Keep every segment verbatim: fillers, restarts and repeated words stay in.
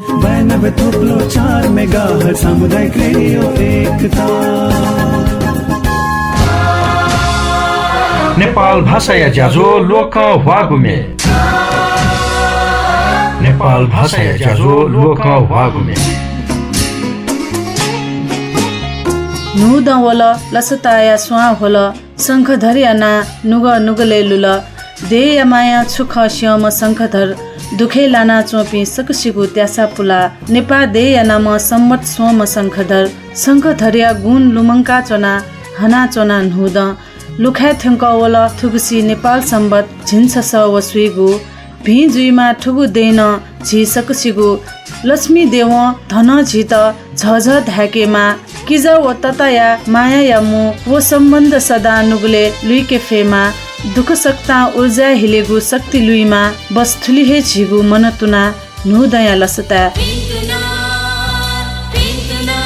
बयानब्बे थोप्लो चार मेगाहर्ज सामुदायिक रेडियो एकता। नेपाल भाषाया ज्याझ्वः ल्वकं ह्वाःगु म्ये। नेपाल भाषाया ज्याझ्वः ल्वकं ह्वाःगु म्ये। न्हूदँ वल, लसताया स्वां ह्वल, शंखधरया नां नुगः नुगलय् लुल। देय्‌या मायां छु खः स्यंम्ह शंखधर, दुःखय् लानाच्वंपिं सकसिगु त्यासा पुलाः नेपाः देय्‌या नामं संवत् स्वंम्ह शंखधर, शंखधरया गुण लुमंकाच्वनाः हनाच्वना न्हूदँ। लुखाय् थ्यंकः वल थुगुसी नेपाल संवत् झिंछसः व स्वीगू। भिं जुइमा थुगु दँय् नं झी सकसिगु लक्ष्मी देवं धनं झीत झःझः धाय्‌केमा। किजा व तताया मायाया मू व सम्बन्ध सदां नुगलय् लुइके फयेमा। दुःखसक्तां उर्जाय् हिलेगु शक्ति लुइमा। बस थुलि हे झीगु मन तुना न्हूदँया लसताय्। भिंतुना, भिंतुना,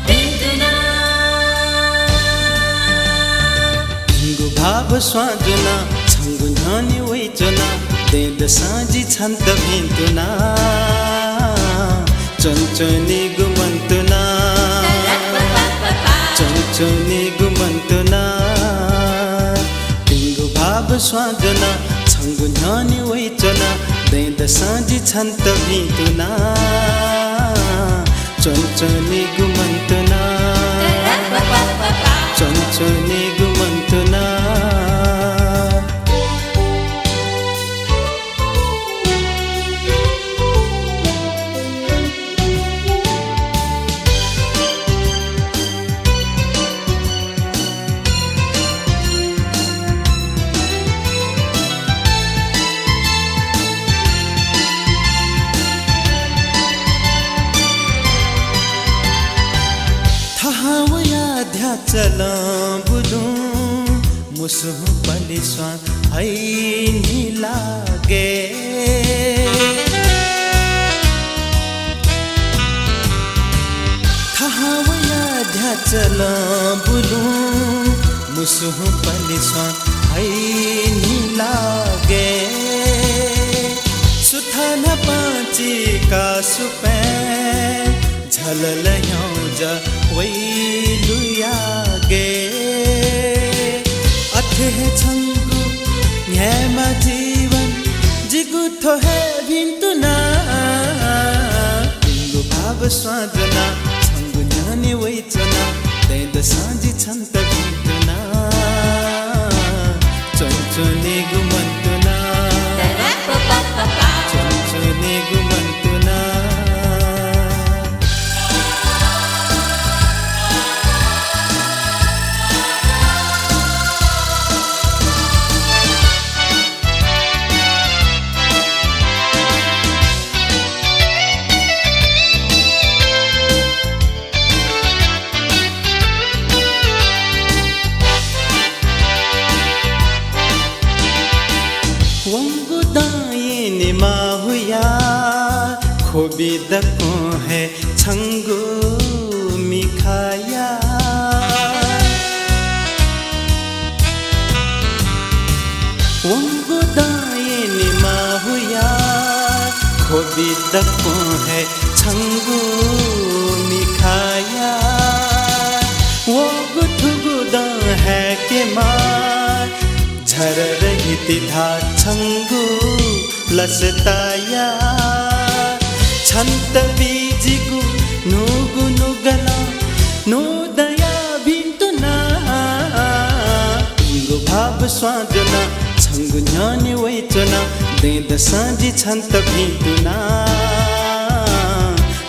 भिंतुना। भिंगु भाव स्वां ज्वना, छंगु न्ह्यःने वइच्वना, दँय्‌दसं जि छन्त भिंतुना, च्वनाच्वनीगु मन्तुना, च्वनाच्वनीगु मन्तुना। भिंगु भाव स्वां ज्वना, छंगु न्ह्यःने वइच्वना, दँय्‌दसं जि छन्त भिंतुना, च्वनाच्वनीगु मन्तुना, च्वनाच्वनीगु मन्तुना। थहां वया ध्याचलं बुलुं मुसुहुँ पलिस्वां हैनि लागे। थहां वया ध्याचलं बुलुं मुसुहुँ पलिस्वां हैनि लागे। सुथां न्हापां चिकासुपँय् झललय् ह्यौं जः वइ लुयागे। अथे हे छंगु न्ह्यायेमा जीवन जिगु थ्व हे भिंतुना। भिंगु भाव स्वां ज्वना, छंगु न्ह्यःने वइच्वना, दँय्‌दसं जि छन्त भिंतुना, च्वनाच्वनीगु मन्तुना, च्वनाच्वनीगु मन्तुना। वंगु दँ यनेमाःगु या ख्वबि दक्वं हे छंगु मिखाया। वंगु दँ यनेमाःगु या ख्वबि दक्वं हे छंगु मिखाया। वःगु थुगु दँ हाय्‌केमाः झररहिति धाः छंगु लसताया। छन्त बी जिगु न्हूगु नुगलं न्हूदँया भिंतुना। भिंगु भाव स्वां ज्वना छंगु न्ह्यःने वइच्वना, दँय्‌दसं जि छन्त भिंतुना।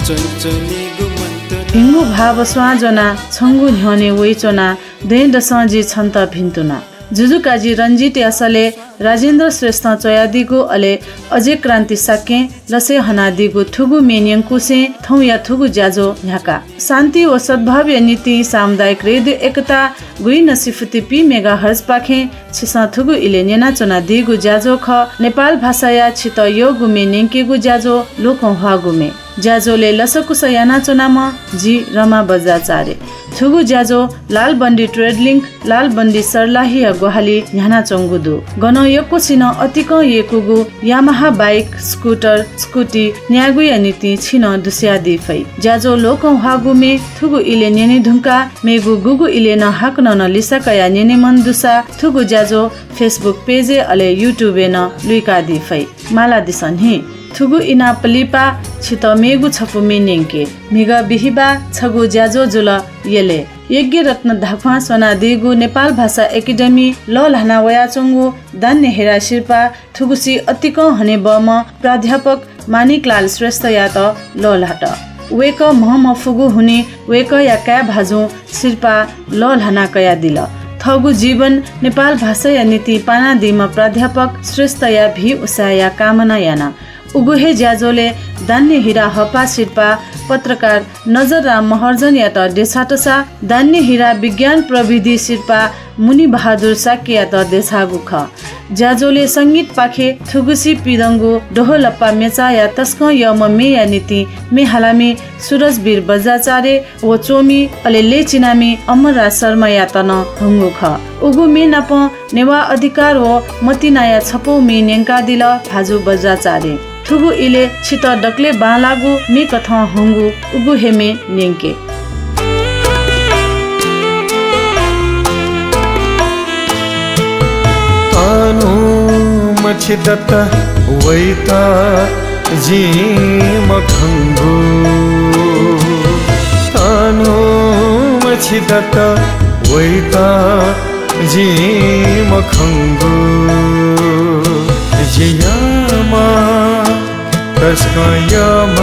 च्वनाच्वनीगु मन्तुना। भिंगु भाव स्वां ज्वना छंगु न्ह्यःने वइच्वना, दँय्‌दसं जि छन्त भिंतुना। जुजुकाजी रंजितया सलय् राजेन्द्र श्रेष्ठं च्वयादीगु, अले अजय क्रान्ति शाक्यं लसय् हनादीगु थुगु म्ये न्यंकुसें थौंया थुगु ज्याझ्वः न्ह्याका। शान्ति व सद्भावया निंतिं सामुदायिक रेडियो एकता गुइनसिफुति पी मेगाहर्जपाखें छिसं थुगु इलय् न्यनाच्वनादीगु ज्याझ्वः खः। नेपाल भाषाया छितः यःगु म्ये न्यंकेगु ज्याझ्वः ल्वकं ह्वाःगु म्ये। ज्याझ्वलय् लसकुस यानाच्वनाम्ह जि रमा बज्राचार्य। थुगु ज्याझ्वः लालबन्दी ट्रेड लिंक, लालबन्दी सर्लाहीया ग्वाहालिं न्ह्यानाच्वंगु दु। गनं यक्वसिनं अतिकं यय्कूगु यामाहा बाइक, स्कुटर, स्कुटी न्यायेगुया निंतिं छिं नं दुस्यादी फइ। ज्याझ्वः लोकंह्वाःगु म्ये थुगु इलय् न्यने धुंकाः मेगु गुगु इलय् नं हाकनं नं लिसा कयाः न्यने मन दुसा थुगु ज्याझ्वः Facebook पेजय् अले YouTube-य् नं लुइकादी फइ। मालादिसँ नि। थुगु इनाप लिपा छितः मेगु छपु म्ये न्यंके। म्हिगः बिहिबाः छगू ज्याझ्वः जुल यलय्। यज्ञरत्न धाख्वां स्वनादीगु नेपाल भाषा एकेडेमी लःल्हाना वयाच्वंगु दान्य हिरा सिरपाः थुगुसी अतिकं हनेबहःम्ह प्राध्यापक माणिकलाल श्रेष्ठयात लःल्हात। वय्कः म्हं मफुगु हुनिं वय्कःया काय् भाजुं सिरपाः लःल्हाना कयादिल। थःगु जीवन नेपाल भाषाया निंतिं पानादीम्ह प्राध्यापक श्रेष्ठया भिं उसाँय्या कामना याना। उगु हे ज्याझ्वलय् दान्य हिरा हःपाः सिरपाः पत्रकार नजरराम महर्जनयात देछातसा, दान्य हिरा विज्ञान प्रविधि सिरपाः मुनिबहादुर शाक्ययात देछाःगु खः। ज्याझ्वलय् संगीतपाखें थुगुसी पिदंगु दोहोलप्पा मेचाःया तसकं यःम्ह म्येया निंतिं म्ये हालामि सुरजवीर बज्राचार्य व च्वमि अले लय्चिनामि अमरराज शर्मायात नं हंगु खः। उगु म्ये नापं नेवाः अधिकार व मतिनाया छपौ म्ये न्यंकादिल भाजु बज्राचार्यं। थुगु इलय् छितः दकलय् बांलाःगु म्ये कथं हंगु उगु हे म्ये न्यंके। तःन्हु मछि दत वइत जिं मखंगु। तःन्हु मछि दत वइत जिं मखंगु। जि यःम्ह, तसकं यःम्ह,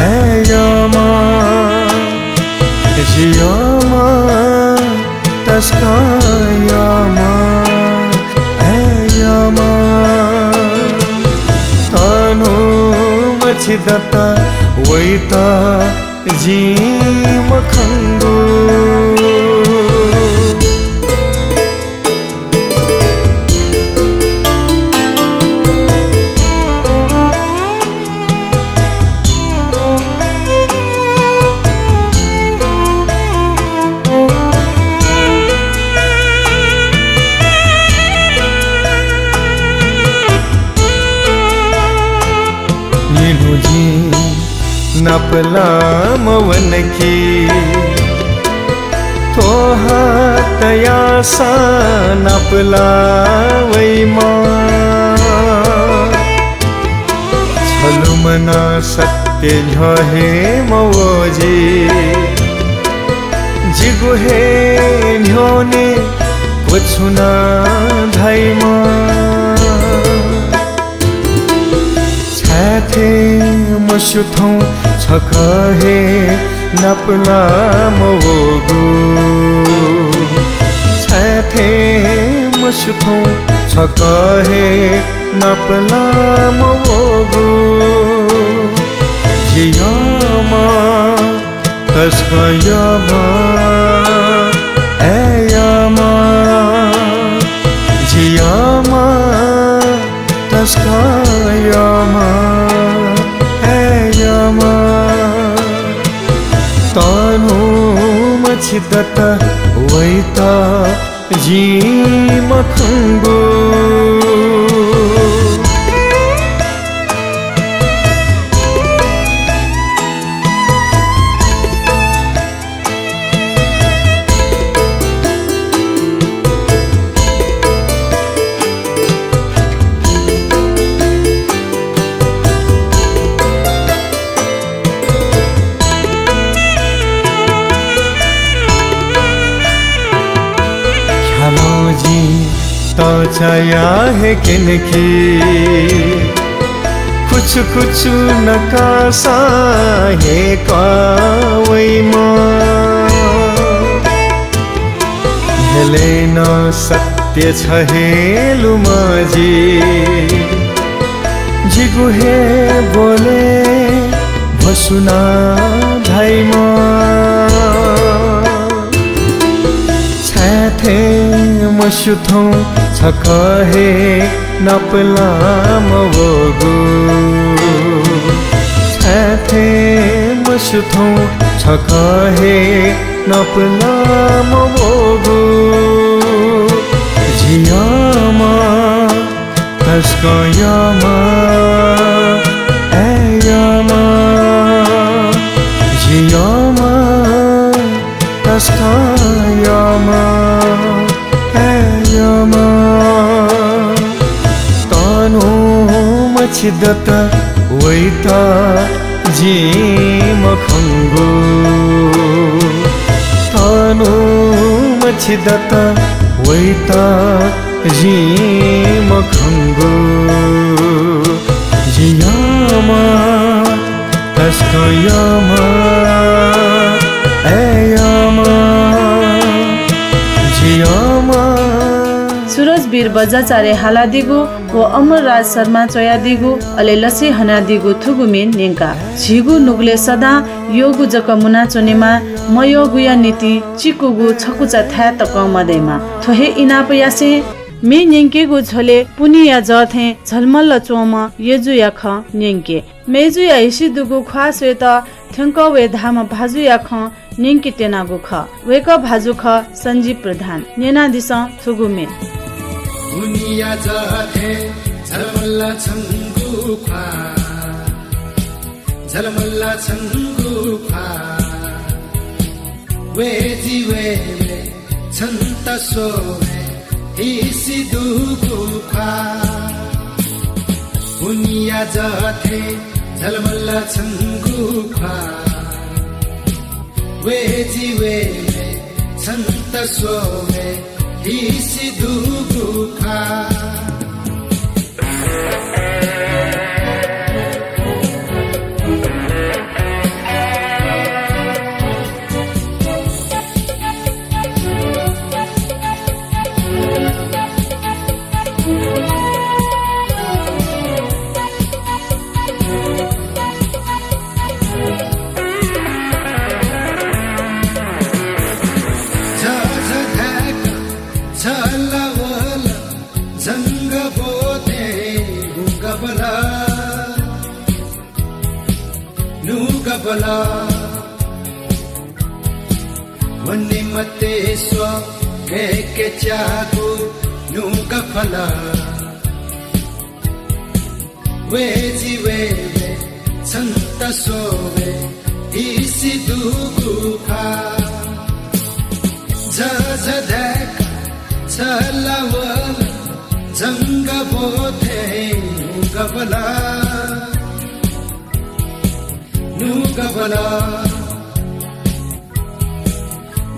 अय् यःम्ह। जि यःम्ह, तसकं यःम्ह, अय् यःम्ह। तःन्हु मछि दत वइत जिं मखंगु। निन्हु जिं नापलाः मवन कि, थ्व हात याःसां नापलाः वइमा। छलु मनं सत्य न्ह्यः हे मवः जि, जिगु हे न्ह्यःने क्वछुना धाइमा। छाय् थें मस्यू थौं छकः हे नापलाः मवःगु। छाय् थें मस्यू थौं छकः हे नापलाः मवःगु। जि यःम्ह, तसकं यःम्ह, अय् यःम्ह। जि यःम्ह, तसकं यःम्ह, अय् यःम्ह। तःन्हु मछि दत वइत जिं मखंगु। ख्यालं जिं तःचाया हे क्यन कि, खुचु खुचु नकाःसां हे क्वः वइमा। न्ह्यलय् नं सत्य छ हे लुमं जि, जिगु हे बोलय् भ्वसुना धाइमा। छाय् थें मस्यू थौं छकः हे नापलाः मवःगु। छाय् थें मस्यू थौं छकः हे नापलाः मवःगु। जि यःम्ह, तसकं यःम्ह, अय् यःम्ह, जि यःम्ह, तसकं यःम्ह, अय् यःम्ह। तःन्हु मछिदत वइत जिं मखंगु, तःन्हु मछिदत वइत जिं मखंगु। जि यःम्ह, तसकं यःम्ह, अय् यःम्ह, जि यःम्ह। सुरजवीर बज्राचार्यं हालादीगु व अमरराज शर्मां च्वयादीगु, अले लसय् हनादीगु थुगु म्ये न्यंका। झीगु नुगलय् सदां यःगु जक मुनाच्वनेमा, मयःगुया निंतिं चिकुगु छकुचा थाय् तकं मदयेमा। थ्व हे इनाप यासें म्ये न्यंकेगु झ्वलय् पुन्हिया जः थें झलमल्ल च्वंम्ह यजुया खँ न्यंके। मय्जुया हिसि दुगु ख्वाः स्वयेत थ्यंकः वये धाःम्ह भाजुया खँ न्यंके त्यनागु खः। वय्कः भाजु खः सञ्जीव प्रधान। न्यनादिसँ थुगु म्ये। पुन्हिया जः थें झलमल्ल छंगु ख्वाः, झलमल्ल छंगु ख्वाः। वये जि वये वये छन्त स्वये हिसि दुगु ख्वाः। पुन्हिया जः थें झलमल्ल छंगु ख्वाः। वये जि वये वये छन्त स्वये हिसि दुगु ख्वाः। झःझः धाय्क छला वल, जंगः ब्वथें नुगः ब्वल, नुगः ब्वल। वने मते स्वये कय्क्याःगु नुगः ख्वल। वये जि वये वये छन्त स्वये हिसि दुगु ख्वाः। झःझः धाय्क छला वल, जंगः ब्वथें नुगः ब्वल, नुगः ब्वल।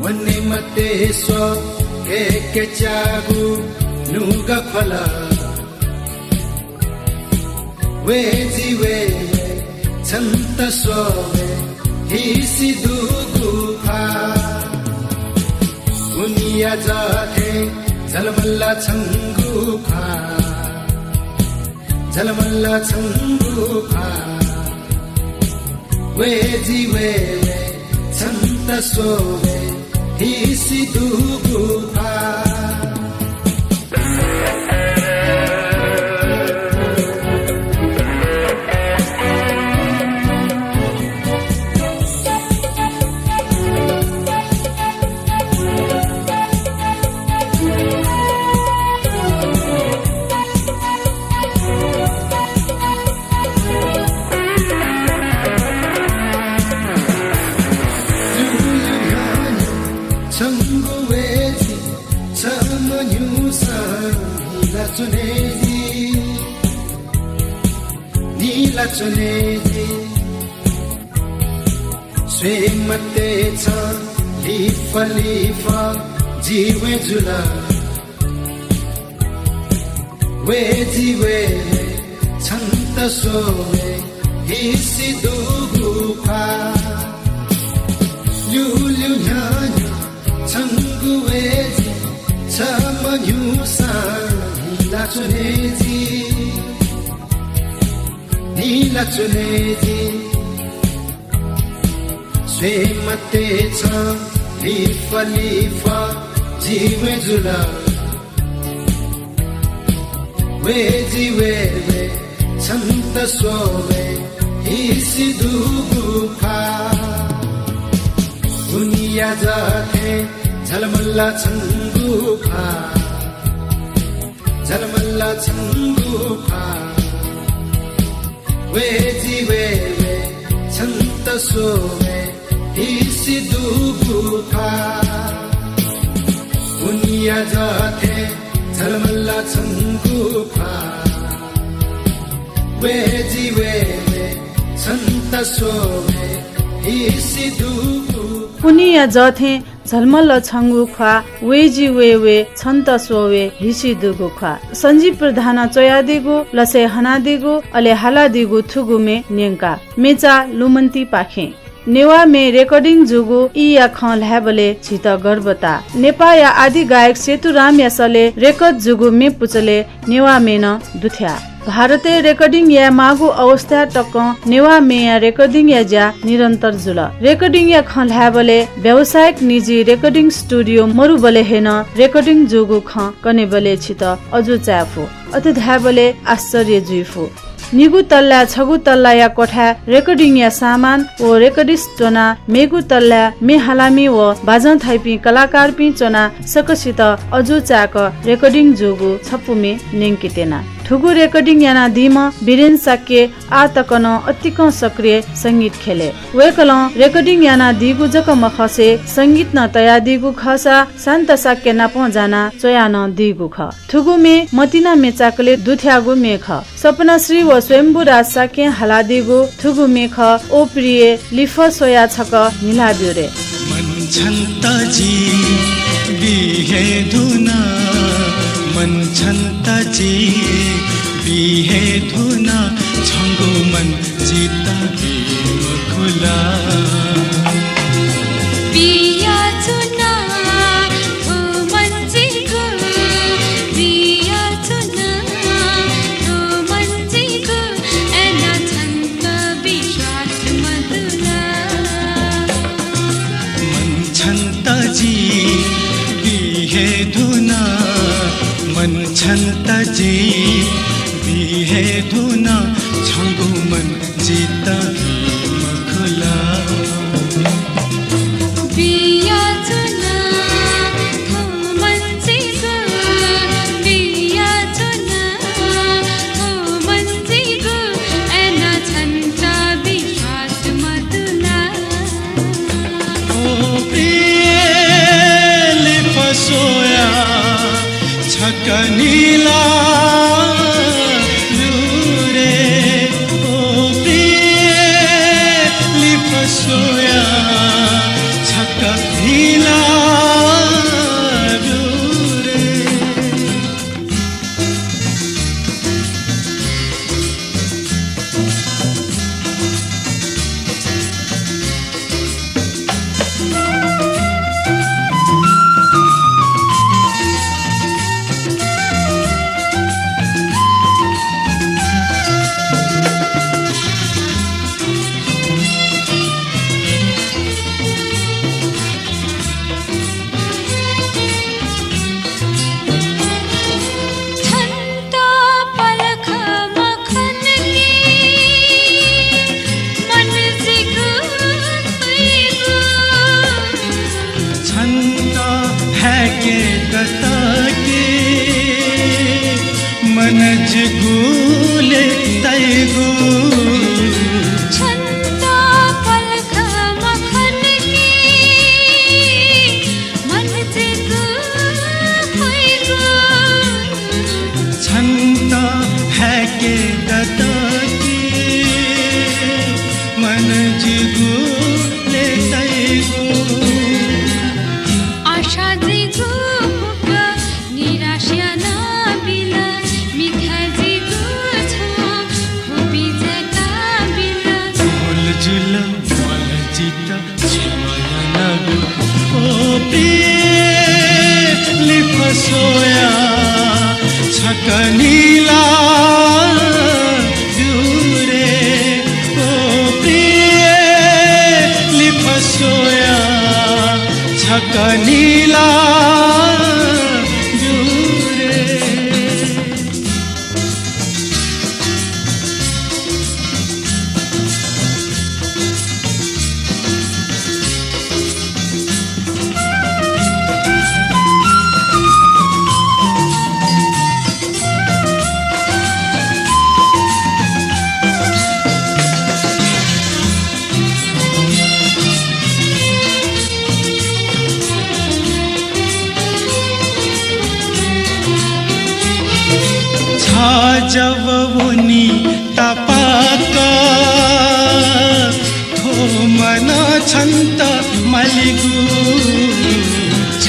वने मते स्वये कय्क्याःगु नुगः ख्वल। वये जि वये वये छन्त स्वये हिसि दुगु ख्वाः। पुन्हिया जः थें झलमल्ल छंगु ख्वाः, झलमल्ल छंगु ख्वाः। वये जि वये वये छन्त स्वये हिसि दुगु ख्वाः। छंगु वये जि, छम्ह न्ह्यूसां न्हिला च्वने जि, न्हिला च्वने जि। स्वये मते छं लिफः लिफः जि वये जुल। वये जि वये वये छन्त स्वये हिसि दुगु ख्वाः। ल्यूल्यू न्ह्यः न्ह्यः छंगु वये जि, छम्ह न्ह्यूसां न्हिला च्वने जि, न्हिला च्वने जि। स्वये मते छं लिफः लिफः जि वये जुल। वये जि वये वये छन्त स्वये हिसि दुगु ख्वाः। पुन्हिया जः थें झलमल्ल छंगु ख्वाः, झलमल छंगु ख्वाः, वये जि वये वये छन्त स्वये हिसि दुगु ख्वाः। उनिया जः थें झलमल छंगु ख्वाः, वये जि वये वये छन्त स्वये हिसि दुगु ख्वाः। उनिया जः थें झलमल छंगु ख्वाः, वये जि वये वये छन्त स्वये हिसि दुगु ख्वाः। सञ्जीव प्रधानं च्वयादीगु, लसय् हनादीगु, अले हालादीगु थुगु म्ये न्यंका। मेचा लुमन्तिपाखें। नेवाः म्ये recording जूगु ईया खँ ल्हायेबलय् झीत गर्व ताः। नेपाःया आदि गायक सेतुरामया सलय् record जूगु म्ये पुचलय् नेवाः म्ये नं दुथ्याः। भारतय् recording यायेमाःगु अवस्थाय् तकं नेवाः म्येया recording या ज्या निरन्तर जुल। Recording या खँ ल्हायेबलय् व्यावसायिक निजी recording studio मरुबलय् हे नं recording जूगु खँ कनेबलय् छित अजू चाये फु। अथे धायेबलय् आश्चर्य जुइ फु। निगू तल्लाय् छगू तल्लाया क्वथाय् recording या सामान व recordist च्वनाः मेगु तल्लाय् म्ये हालामि व बाजं थाइपिं कलाकारपिं च्वनाः सकसित अजू चाय्क recording जूगु छपु म्ये न्यंके त्यना। थुगु recording यानादीम्ह वीरेन शाक्य आः तक नं अतिकं सक्रिय संगीत ख्यलय्। वय्कलं recording यानादीगु जक मखसे संगीत नं तयादीगु खःसा शान्ता शाक्य नाप जानाः च्वया नं दीगु खः। थुगु म्ये मतिना मेचाकलय् दुथ्याःगु म्ये खः। सपनाश्री व स्वयम्भूराज शाक्यं हालादीगु थुगु म्ये खः, ओ प्रिये, लिफः स्वयाः छकः न्हिला ब्यु रे। मन छन्त जि बी हे धुन, मन छन्त जि बी हे धुन, छंगु मन जित बी मखु ला। बिया च्वना थ्व मन्जिगु, बिया च्वना थ्व मन्जिगु, अय्ना छन्त विश्वास मदु ला। मन छन्त जि बी हे धुन, मन छन्त जि बी हे धुन, छंगु मन जित बी मखु ला। बिया च्वना थ्व मन्जिगु, बिया च्वना थ्व मन्जिगु, अय्ना छन्त विश्वास मदु ला। ओ प्रिये, लिफः स्वयाः छकः न्हिला ब्यु रे, ओ प्रिये। जब वनी तापाक, थ्व मन छन्त मालिगु। छ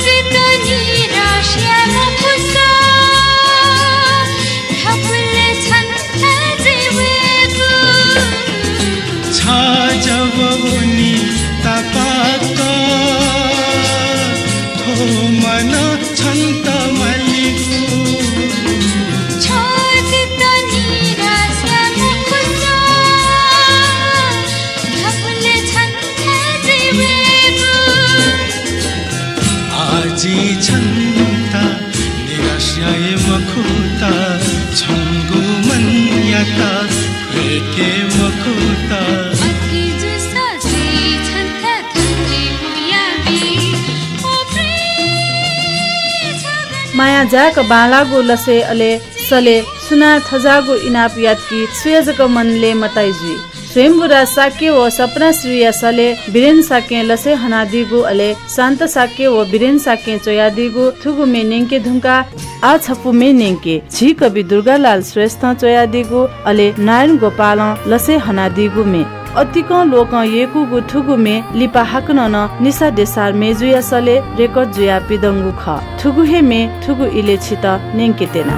जित निराश याये मखुसा, न्ह्याबलें छन्त जिवेगु। छ जब वनी तापाक, थ्व मन छन्त मालिगु। छ जित निराश याये मखुसा, न्ह्याबलें छन्त जिवेगु। आः जि छन्त निराश याये मखुत, छंगु मनयात ख्वय्के मखुत। अथे जूसा जि छन्त थथे मुयाबी, ओ प्रिय छगू। माया जाय्क बांलाःगु लसय् अले सलय् सुनां थज्याःगु इनाप यात कि सुया जक मन लय् मताइ जुइ। स्वयम्भूराज शाक्य व सपनाश्रीया सलय् वीरेन्द्र शाक्यं लसय् हनादीगु, अले शान्त शाक्य व वीरेन्द्र शाक्यं च्वयादीगु थुगु म्ये न्यंके धुंकाः आः छपु म्ये न्यंके। झी कवि दुर्गालाल श्रेष्ठं च्वयादीगु, अले नारायण गोपालं लसय् हनादीगु म्ये। अतिकं लोकं यय्कूगु थुगु म्ये लिपा हाकनं नं निशा देसार मय्जुया सलय् record जुयाः पिदंगु खः। थुगु हे म्ये थुगु इलय् छित न्यंके त्यना।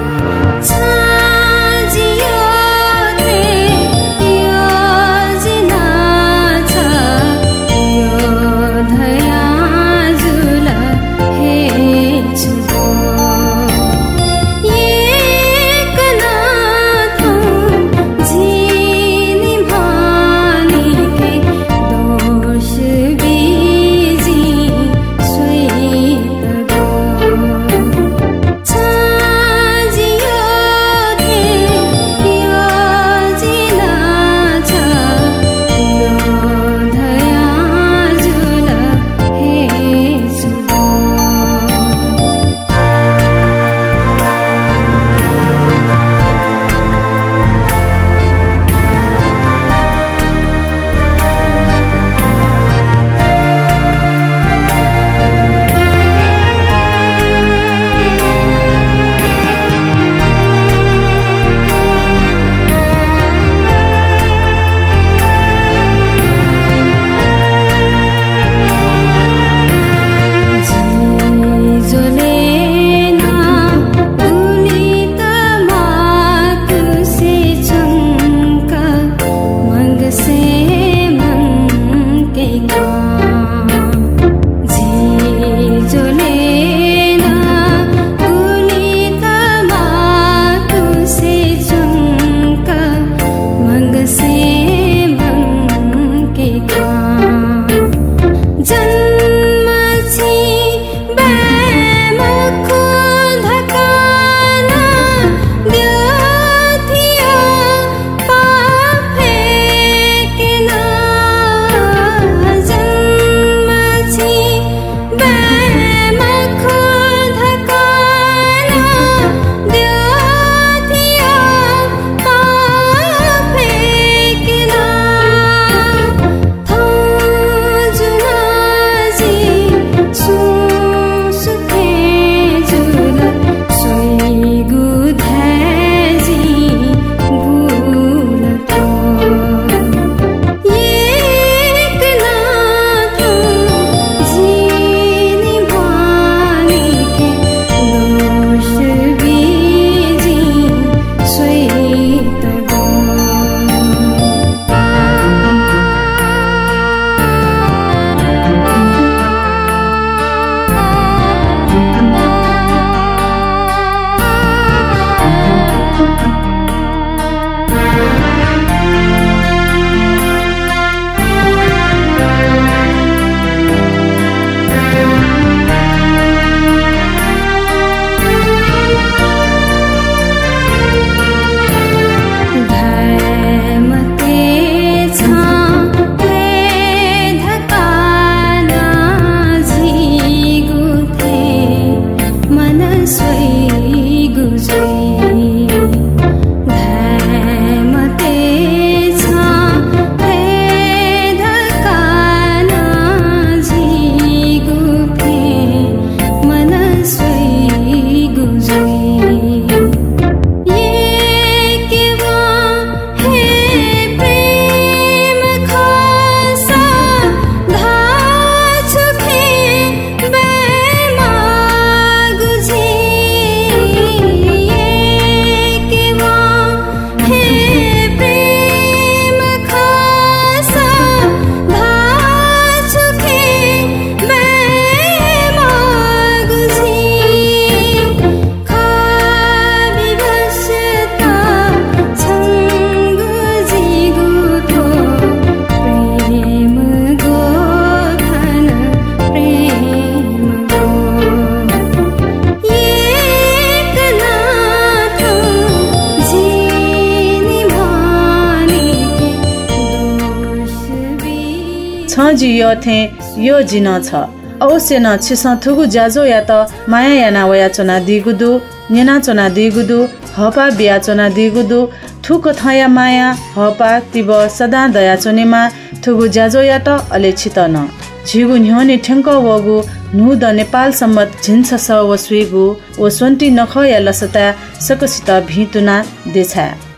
छं जि यः थें यः जि नं छ। अवश्य नं छिसं थुगु ज्याझ्वःयात माया याना वयाच्वनादीगु दु, न्यनाच्वनादीगु दु, हःपाः बियाच्वनादीगु दु। थुकथंया माया, हःपाः, तिबः सदां दयाच्वनेमा थुगु ज्याझ्वःयात, अले छित नं। झीगु न्ह्यःने थ्यंकः वःगु न्हूदँ नेपाल संवत् झिंछसः व स्वीगू व स्वन्ति नखःया लसताय् सकसित भिंतुना देछाये।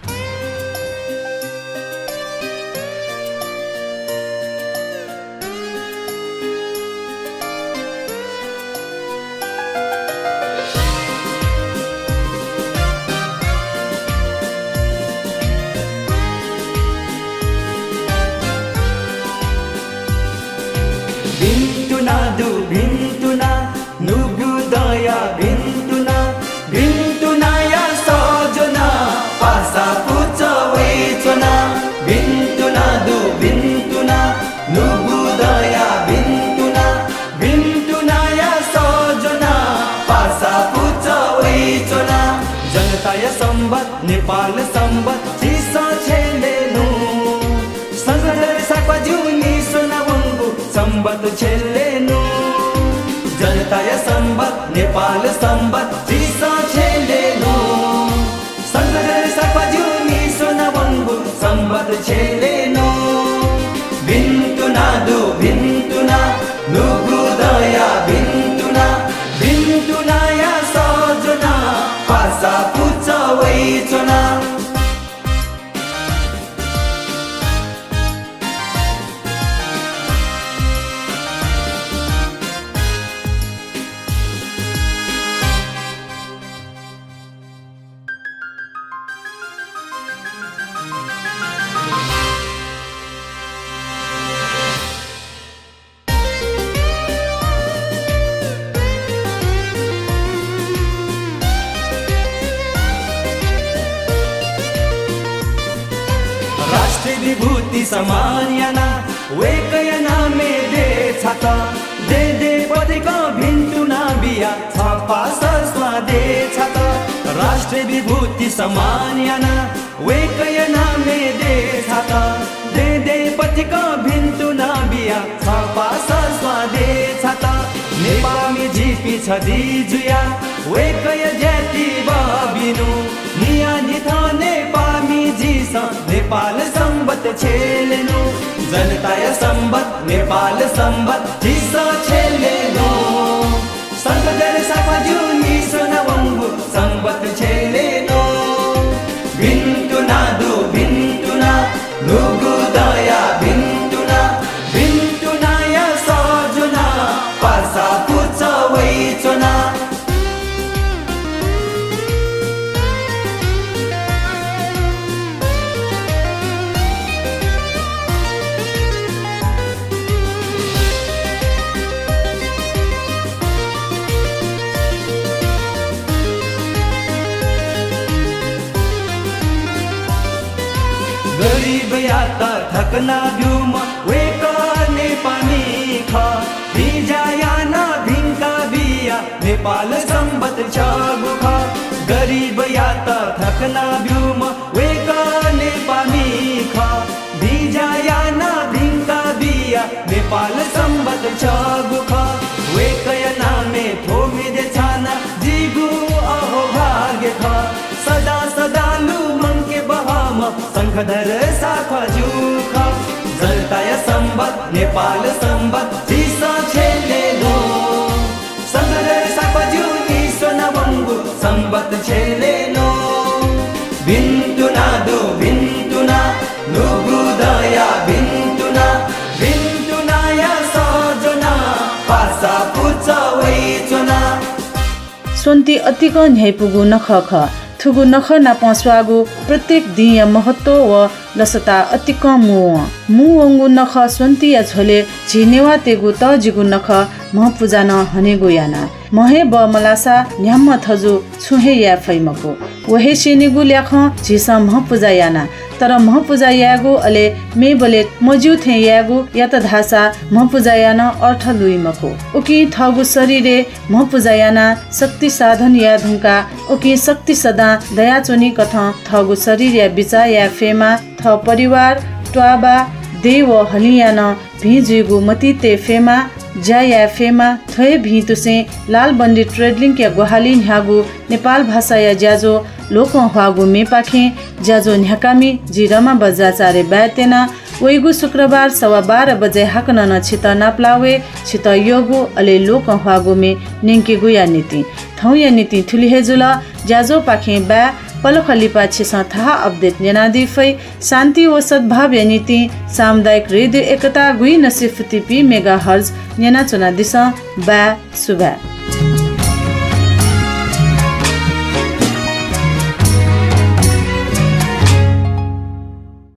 भिंतुना दु भिंतुना, नुगु दँया भिंतुना, भिंतुनाया सः ज्वना, पासा पुचः वइच्वना। भिंतुना दु भिंतुना, नुगु दँया भिंतुना, भिंतुनाया सः ज्वना, पासा पुचः वइच्वना। जनताया संवत्, नेपाल संवत्, झीसं छ्यलेनु। शंखधर साख्वाज्यूं नीस्वनावंगु संवत् छ्यलेनु। जनताया संवत्, नेपाल संवत्, झीसं छ्यलेनु। शंखधर साख्वाज्यूं नीस्वनावंगु संवत् छ्यलेनु। भिंतुना दु भिंतुना, नुगु दँया भिंतुना, भिंतुनाया सः ज्वना, पासा पुचः वइच्वना। राष्ट्रिय विभूति सम्मान याना वय्कःया नामय् देय् छात। देय् देय् पतिकं भिंतुना बिया छपाः सस्वां देय् छात। राष्ट्रिय विभूति सम्मान याना वय्कःया नामय् देय् छात। देय् देय् पतिकं भिंतुना बिया छपाः सस्वां देय् छात। नेपाःमि झीपिं छधी जुया वय्कःया ज्याति बबिनु। नियानिथं नेपाःमि झीसं नेपाल संवत् छ्यलेनु। जनताया संवत्, नेपाल संवत् झीसं छ्यलेनु। शंखधर साख्वाज्यूं नीस्वनावंगु संवत् छ्यलेनु। भिंतुना दु भिंतुना, नुगु दँया भिंतुना, भिंतुनाया सः ज्वना, पासा पुचः वइच्वना। गरिबयात थकना ब्यूम्ह वय्कः नेपाःमि खः। भिंज्या याना भिंका बिया नेपाल संवत् छगू खः। गरिबयात थकना ब्यूम्ह वय्कः नेपाःमि खः। भिंज्या याना भिंका बिया नेपाल संवत् छगू खः। वय्कःया नामय् थ्व म्ये देय् छाना जिगु अहोभाग्य खः। सदां सदां लुमंके बहःम्ह शंखधर साख्वाज्यू खः। जनताया संवत्, नेपाल संवत् झीसं छ्यलेनु। शंखधर साख्वाज्यूं नीस्वनावंगु संवत् छ्यलेनु। भिंतुना दु भिंतुना, नुगु दँया भिंतुना, भिंतुनाया सः ज्वना, पासा पुचः वइच्वना। स्वन्ति अतिकं न्ह्याइपुगु नखः खः। थुगु नखः नाप स्वाःगु प्रत्येक दिंया महत्व व लसता अतिकं मू वं। मू वंगु नखः स्वन्तिया झ्वलय् झी नेवाःतय्गु तःजिगु नखः म्हपुजा नं हनेगु याना। म्ह हे बमलाःसा न्ह्याम्ह थजु छुं हे याये फइ मखु। व हे स्यनेगु ल्याखं झीसं म्हपुजा याना। तर म्हपुजा यायेगु अले मेबलय् मज्यू थें यायेगु यात धाःसा म्हपुजाया नं अर्थ लुइ मखु। उकिं थःगु शरीरय् म्हपुजा यानाः शक्ति साधन याये धुंकाः उकिं शक्ति सदां दयाच्वनीकथं थःगु शरीरया बिचाः याये फयेमा। थः परिवार, त्वाःबाः, देय् व हलिंया नं भिं जुइगु मतिइ तये फयेमा, ज्या याये फयेमा। थ्व हे भिंतुसें लालबन्दी ट्रेडलिंकया ग्वाहालिं न्ह्याःगु नेपाल भाषाया ज्याझ्वः लोकंह्वाःगु म्येपाखें ज्याझ्वः न्ह्याकामि जि रमा बज्राचार्य बाय् त्यना। वइगु शुक्रबार सवा बाह्र बजे हाकनं नं छितः नापलाः वये। छितः यःगु अले लोकंह्वाःगु म्ये न्यंकेगुया निंतिं। थौंया निंतिं थुलि हे जुल। ज्याझ्वःपाखें बाय्। पलख लिपा छिसं थाहां update न्यनादी फइ। शान्ति व सद्भावया निंतिं सामुदायिक रेडियो एकता गुइनसे फुति पी megahertz न्यनाच्वनादिसँ। बाय्, सुभाय्।